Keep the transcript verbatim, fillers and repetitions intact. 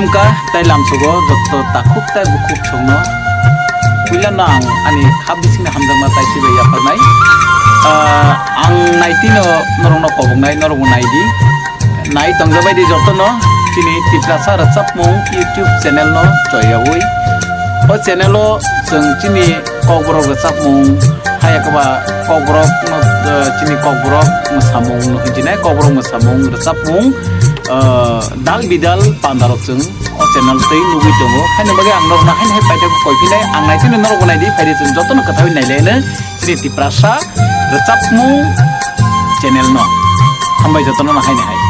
Wngkha tai lamsogo joto takhuk tai bukhuk songno. Puilano ang ani kha bisingni hamjakma tai sibai yapharnai. Ah, ang naitino norokno koboknai, norokbo naidi. Nai tongjabaidi jotono chini Tiprasa rwchapmung YouTube channel no choyawi. O channel o chwng chini Kokborok rwchapmung, hayakba Kokborok no, eh, chini Kokborok mwsamung no hinjinai, Kokborok mwsamung rwchapmung, eh, dal bidal pandarok chwng o channel tei nugwi tongo. Haini bagwi ang norokno haini hai paithak koi phinai, ang naitino norokbo naidi, phaidi chwng jotono kwthawi nailaino chini Tiprasa rwchapmung channel no. Hambai jotono no haini hai.